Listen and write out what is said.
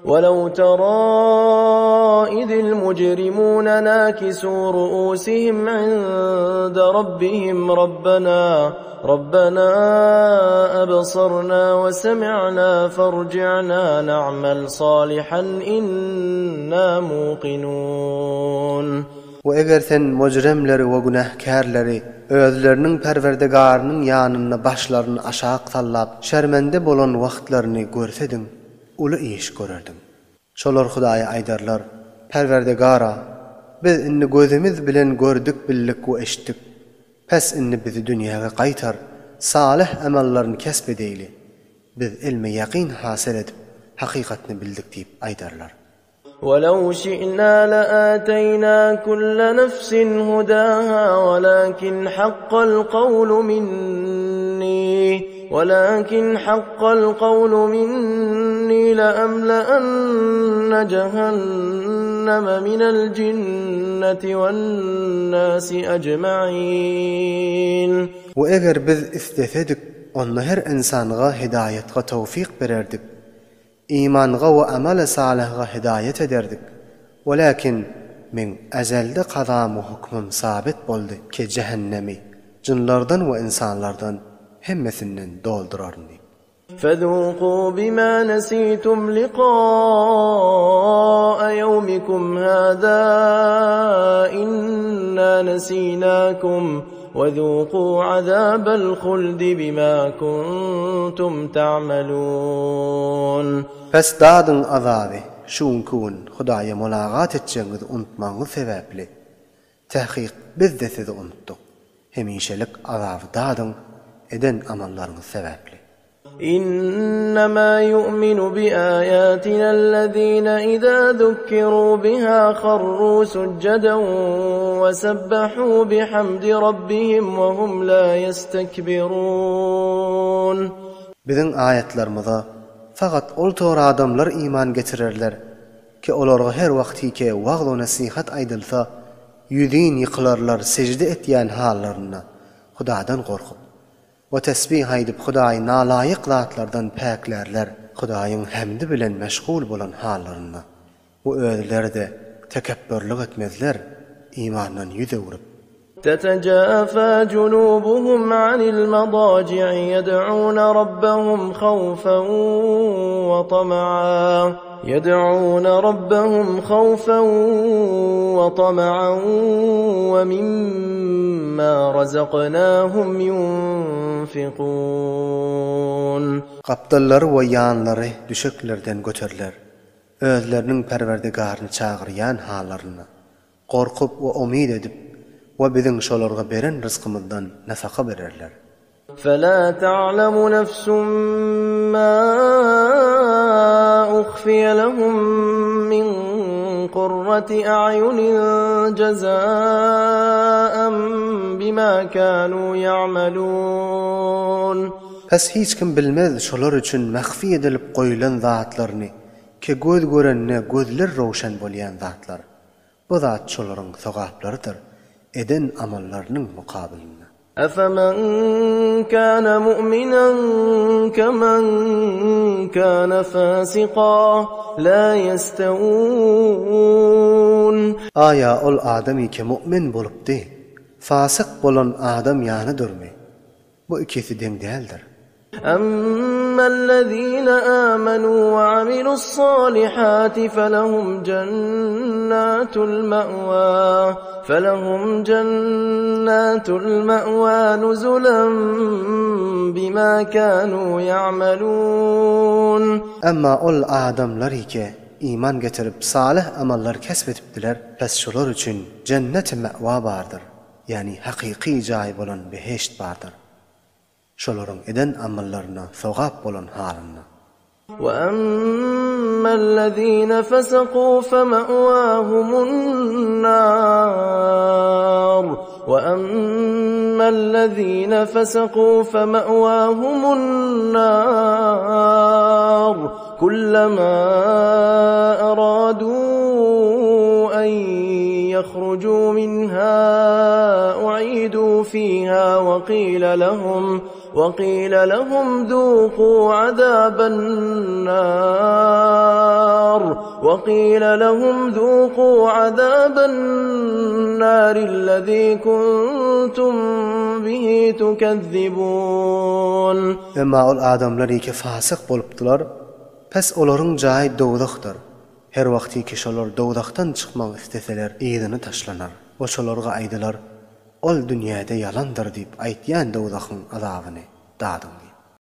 Welew tara izil mujrimuna nakisu ru'usihim 'inda rabbihim rabbana rabbana absarna we semi'na farji'na na'mal salihan inna muqinun. We eger sen mujrimleri we günähkärleri özleriniň Perwerdigarynyň ýanynda başlaryny aşak sallap şermende bolan wagtlaryny görsediň, uly iş görerdiň. Şolar Hudaýa aýdarlar, Perwerdigara! Biz indi gözümiz bilen gördük, bildik we eşitdik. Pes indi bizi dünýäge gaýtar, salyh amallaryny kesp edeýli. Biz ilmi ýakyn hasyl edip, hakykatny bildik diýip aýdarlar. Welew şi'nâ leâteynâ kulle nefsin hudâhâ welâkin hakkal kavlu minnî welâkin hakkal kavlu minnî leemleenne cehenneme minel cinneti wennâsi ecmaîn. We eger biz islesedik, onda her ynsanga hidaýatga towfyk bererdik. Imanga we amale salyhga hidaýat ederdik. Welakin, meň ezelde kazam we hukmum sabit boldy ki jähennemi jynlardan we ynsanlardan hemmesinden dolduraryn diýip. Fezûkû bimâ nesîtum liqâ'a ýewmikum hâzâ innâ nesînâkum. Wezûkû azâbel huldi bimâ kuntum ta'melûn. Pes dadyň azaby, şu günki gün Hudaýa mulagat etjegiňizi unutmagyňyz sebäpli, täkyk biz-de sizi unutdyk, hemişelik azaby dadyň eden amallaryňyz sebäpli. Innemâ yu'minu biâyâtinellezîne izâ zukkirû bihâ kharrû succaden ve sebbehû bihamdi rabbihim ve hum lâ yestekbirûn. Biziň aýatlarymyza fakat ol tor adamlar iman getirerler ki olarga her wagtyke wagz-u-nesihat aýdylsa, ýüzin ýykylarlar sejde etýän hallarynda, Hudadan gorkup. We tesbih aýdyp Hudaýy nalaýyk zatlardan päklärler, Hudaýyň hämdi bilen meşgul bolan hallarynda we özleri-de tekepbürlik etmezler, imandan ýüz öwrüp. Tetejafa junubuhum anil madaji'i ýed'una rabbahum hawfan we tama'a. Ýed'ûne rabbahum hawfan we tama'an we mimma razaknahum ýunfikûn. Gapdallary we ýanlary düşeklerden göteriler, özleriniň Perwerdigaryny çagyrýan hallarynda, gorkup we umyt edip we biziň şolarga beren ryzkymyzdan nafaka bererler. Fela ta'lemu nefsun ma uhfiye lehum min kurrati a'yunin jezaen bima kanu ya'melun. Pes hiç kim bilmez şolar üçin mahfi edilip goýulan zatlaryny ki göz görende gözler rowşen bolýan zatlar. Bu zat şolaryň sogaplarydyr eden amallarynyň mukabylynda. Efemen kâne mu'minen kemen kâne fâsikâ lâ yestevûn. Aýa ol adam ki mu'min bolupdy, fasyk bolan adam ýanydyrmy? Bu ikisi deň däldir. Emmellezine âmenû ve amilu's-sâlihâti felehum cennâtul me'vâ felehum cennâtul me'vâ nuzulen bimâ kânû ya'melûn. Emma ol adamlar ki iman getirip salyh amallar kesp edipdiler, pes şolar üçin jenneti me'wa bardyr, ýagny hakyky jaý bolan behişt bardyr. Şolaryň eden amallaryna sogap bolan halynda. Weemmellezine fesakû feme'wâhumun-nâr Weemmellezine fesakû feme'wâhumun-nâr Kullemâ eradû en yahrucû minhâ u'idû fîhâ ve qîle lehum. وقيل لهم ذوقوا عذاب النار وقيل لهم ذوقوا عذاب النار الذي كنتم به تكذبون. Emma ol adamlar ýeke fasyk bolupdylar, pes olaryň jaýy dowzahdyr. Her wagtyky şolar dowzahdan çykmak isleseler yzyna taşlanar we şolarga aýdylar, Ol dünýäde ýalandyr diýip aýtýan dowzahyň azabyny dadyň diýip.